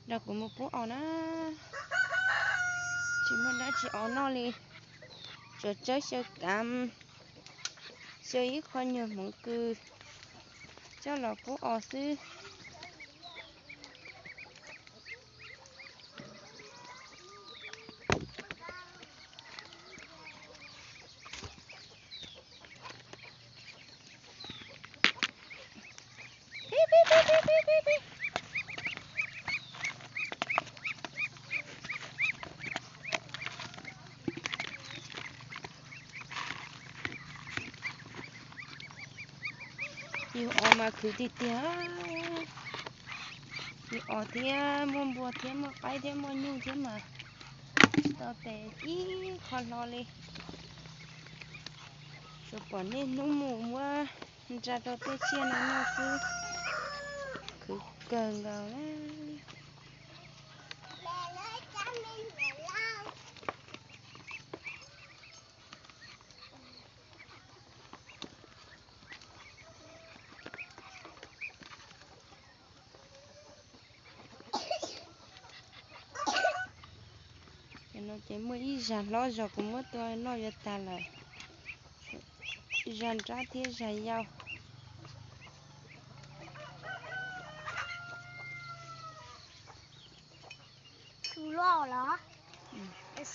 Nrog kuv mus pub os na. Tsis muaj dab tsi os noj li, tsuas tsawb xyaw kav, xyaw ib qho nyuag hmoov kws coj los pub os xwb. Yug os mas khwv tiag tiag. Yug os thiab muaj npua thiab muaj qaib thiab muaj nyuj thiab mas tsis tau tes ib qho hlo li. Tsuas pom niaj hnub mus muab nra rau tej tsiaj no noj xwb, khwv kawg nkaus na. Ces no ces muaj ib zag hlob zog kuv muab tua noj yuav tag lawm. Zag nrab thiab zag yau. Tus loj los?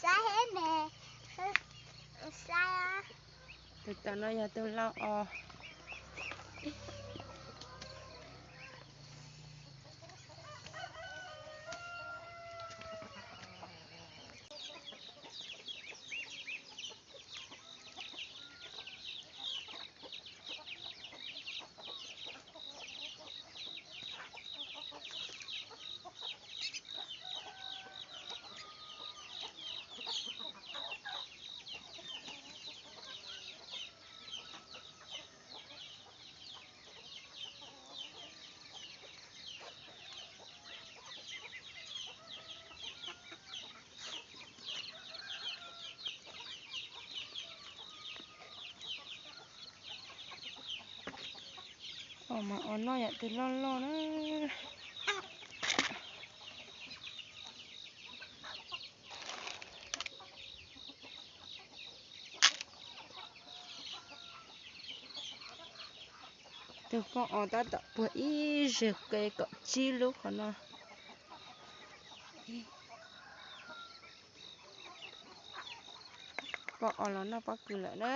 Saib me, saib. Tus tom no yog tus lau os. Os mas os noj yam twg loj loj na. Tus poj os tab tom puag ib zeg ke kaum tsib lub qhov no. Poj os los noj pob kws lawm na.